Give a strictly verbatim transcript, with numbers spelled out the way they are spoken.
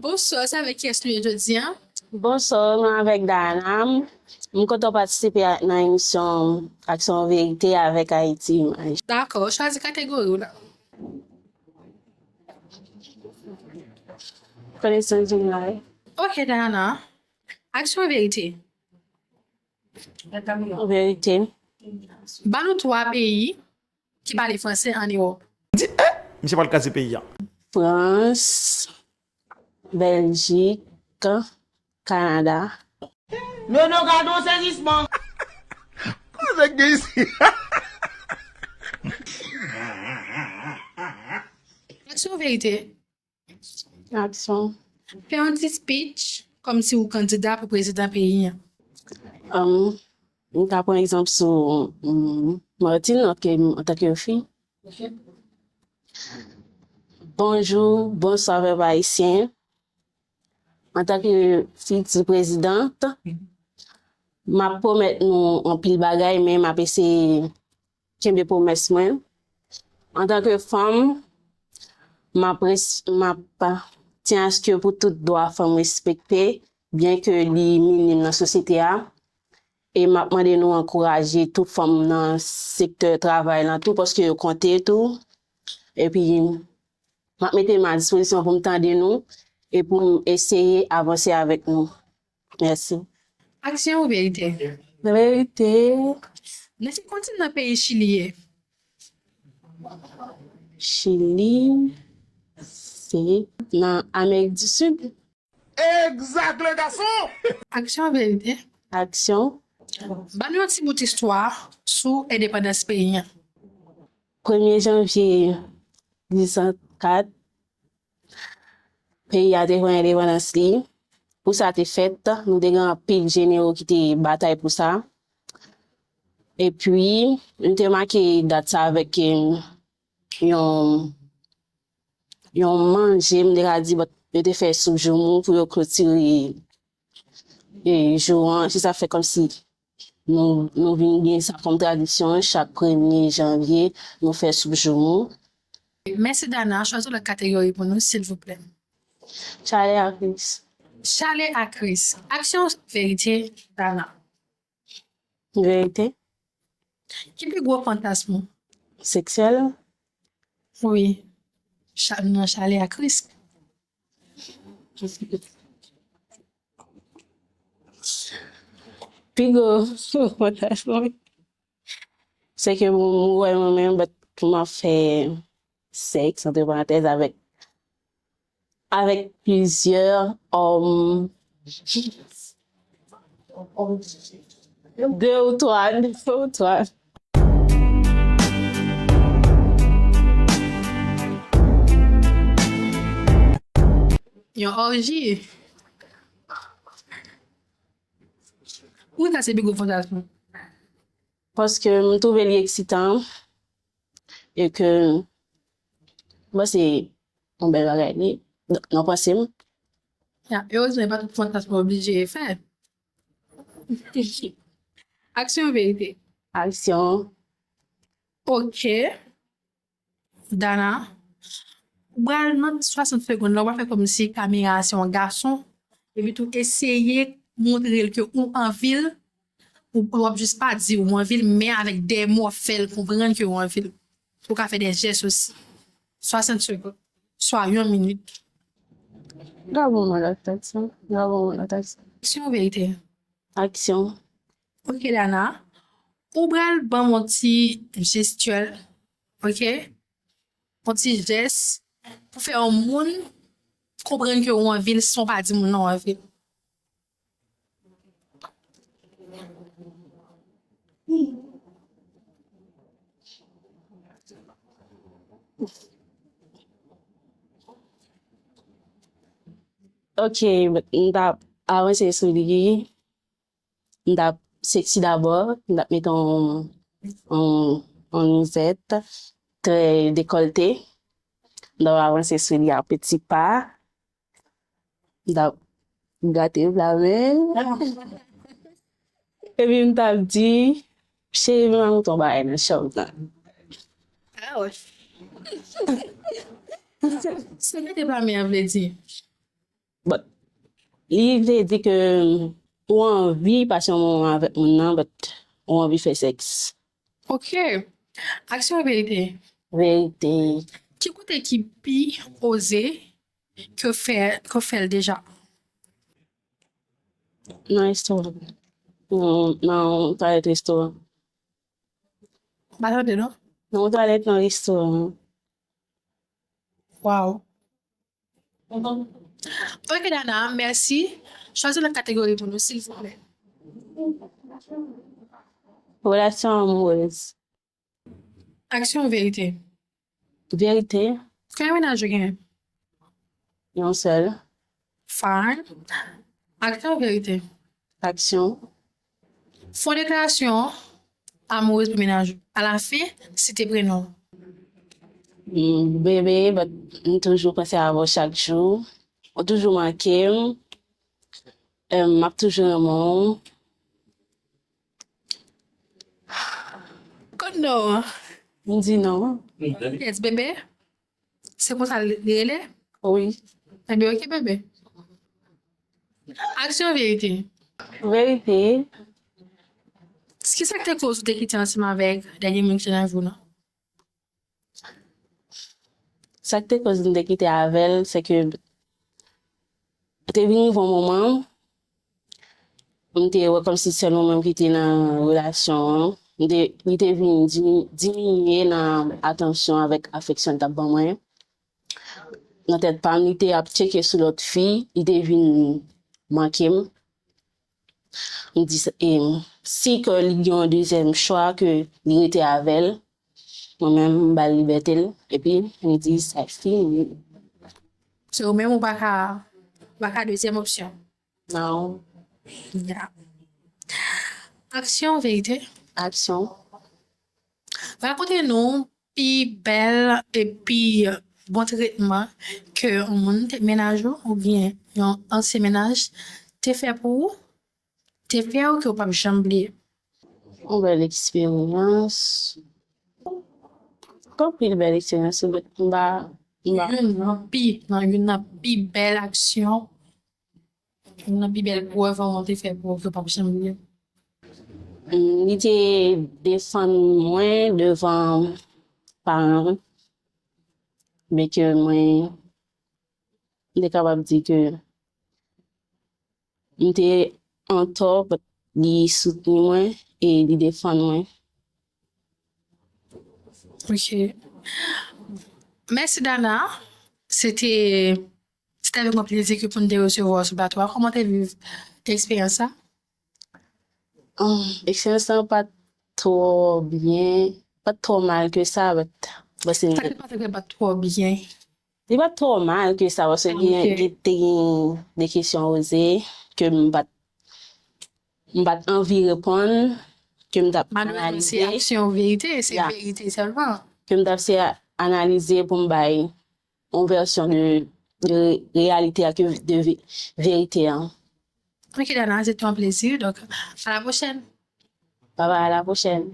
Bonswa, se avèk kiyès nou ye jodi a? Bonswa, mwen avèk Dana. M kontan patisipe a- nan emisyon Aksyon Verite avèk Ayiti Imaj. Dakò, chwazi kategori w la. Konesans jeneral. Ok, Dana. Aksyon Verite. Verite. Ban nou twa peyi ki pale franse ann Ewòp. Di, eh, misye pral kraze peyi a. Frans, Bèljik, Kanada. Nono, gade yon sezisman. Koze k gen isi? Aksyon Verite. Aksyon. Fè yon ti speech kòmsi ou kandida pou prezidan peyi an. Um, m ka pran egzanp sou um, Martine, ok, antanke fi. Bonjou, bonswa pèp ayisyen. Antanke fiti prezidant, m ap pwomèt nou anpil bagay, men m ap eseye kenbe pwomès mwen. Antanke fanm, m ap res- m ap tyen aske pou tout dwa fanm respekte, byen ke li minim nan sosyete a. E m ap mande nou ankouraje tout fanm nan sektè travay lan tou, paske yo konte tou. Epi, m ap mete m a dispozisyon pou m tande nou e pou m eseye avanse avèk nou. Mèsi. Aksyon ou verite? Verite. Nan ki kontinan peyi Chili ye? Chili, se nan Amerik di Sid. Exact, le garçon! Aksyon verite? Aksyon. Ban nou yon ti bout istwa sou endepandans peyi an. Premye janvye diz san kat, peyi a te pran endepandans li. Pou sa te fèt, nou te gen anpil jenero ki te batay pou sa. Epi, nou te make dat sa avèk em, yon, yon manje, m te ka di, but yo te fè sou joumou pou yo klotire e, jou an. Se sa fè kòmsi nou, nou vin gen sa kòm tradisyon, chak premye janvye, nou fè soup joumou. Mèsi Dana, chwazi yon lòt kategori pou nou, silvouplè. Chale ak risk. Chale ak risk. Aksyon verite, Dana. Verite. Ki pi gwo fantasm ou? Seksyèl. Wi. Cha- nan chale ak risk. Pi gwo fantasm mwen, se ke m wè mwen menm, but m ap fè sèks, antre parantèz, avèk, avèk plizyè òm, de ou twa, de ou twa. Yon òji. Poukisa se pi gwo fantasm ou? Paske m twouve li eksitan e ke m panse yon bèl bagay li, nan panse m. Ya, erezman, e pa tout fantasm ou oblije fè. Aksyon verite? Aksyon. Ok. Dana, ou pral nan swasant segonn la, ou pral fè kòmsi kamera a se yon gason, epi tou eseye montre l ke ou anvi l, ou, ou ap jis pa di ou anvi l, men avèk de mo w ap fè l konprann ke ou anvi l. Ou ka fè de jès osi. Swasant segonn, swa yon minit. Gabo mwen lòt tèt sa. Gabo mwen lòt tèt sa. Aksyon verite? Aksyon. Ok, Dana. Ou pral ban m yon ti jestyèl, ok? Yon ti jès pou fè yon moun konprann ke ou anvi l san w pa di moun nan ou anvi l. Ok, m t ap avanse sou li. M t ap seksi dabò, m t ap mete yon, yon, yon nizèt trè dekòlte. M t ap avanse sou li a peti pa. M t ap gate bra men. Epi m t ap di, cheri, vin ba m yon bagay nan chanm nan. Sa gate bra men an vle di? But, li vle di ke ou anvi pase yon moman avèk moun nan, but ou anvi fè sèks. Ok. Aksyon, verite? Verite. Ki kote ki pi oze ke fè ke fè l deja? Nan restoran. Nan, nan twalèt restoran. M pa tande non. Nan twalèt nan restoran. Wow. Ok, Dana, mèsi. Chwazi yon lòt kategori pou nou, silvouplè. Relasyon amourèz. Aksyon, verite? Verite. Konbyen mennaj ou genyen? Yon sèl. Fine. Aksyon, verite? Aksyon. Fè yon deklarasyon amourèz pou mennaj ou. Alafen, site prenon. Bebe, but m toujou panse avè w chak jou. Ou toujou manke m. M ap toujou renmen w. Kote non an? M di non. Yes, bebe. Se konsa li rele? Wi. Ebyen, ok, bebe. Aksyon, verite? Verite. Kisa ki te koz ou te kite ansanm avèk dènye moun ki te nan vi w nan? Sa ki te koz m te kite avè l, se ke te vin rive yon moman, m te wè kòmsi sèl mwen menm ki te nan relasyon an. M te, li te vin di- diminye nan atansyon avèk afeksyon l t ap ban mwen. Nan tèt pa m, li te ap tcheke sou lòt fi, li te vin manke m. M di, e, si ke li gen yon dezyèm chwa ke li rete avè l, mwen menm, m ba l libète l, epi m di, sa fini. Se ou menm ou pa ka, ou pa ka dezyèm opsyon? Non. Ya. Aksyon, verite? Aksyon. Rakonte nou pi bèl e pi bon tretman ke yon moun te, mennaj ou oubyen yon ansyen mennaj te fè pou ou, te fè ou ke ou p ap janm bliye. Yon bèl eksperyans. Anpil bèl eksperyans, m ba, m ba. Youn nan pi, nan youn nan pi bèl aksyon, youn nan pi bèl prèv yon moun te fè pou ou ke ou p ap janm bliye. Li te defann mwen devan paran mwen. Men ke mwen, m te kapab di ke m te antò, but li soutni mwen e li defann mwen. Ok. Mèsi, Dana. Se te, se te avèk yon plezi ke pou n te resevwa w sou plato a. Kòman w te viv eksperyans sa? Eksperyans lan pa t twò byen, pa t twò mal ke sa, but, but se Sa ki pa te pa twò byen. Li pa t twò mal ke sa, paske gen, gen, te gen de kesyon oze ke m pa t, m pa t anvi reponn, ke m t ap analize. Malerezman, se aksyon verite, se verite sèlman. Ke m t ap se analize pou m bay yon vèsyon de, de reyalite a ke de ve- verite an. Ok, Dana, se te yon plezi. Donk, à la prochaine. Bye bye, à la prochaine.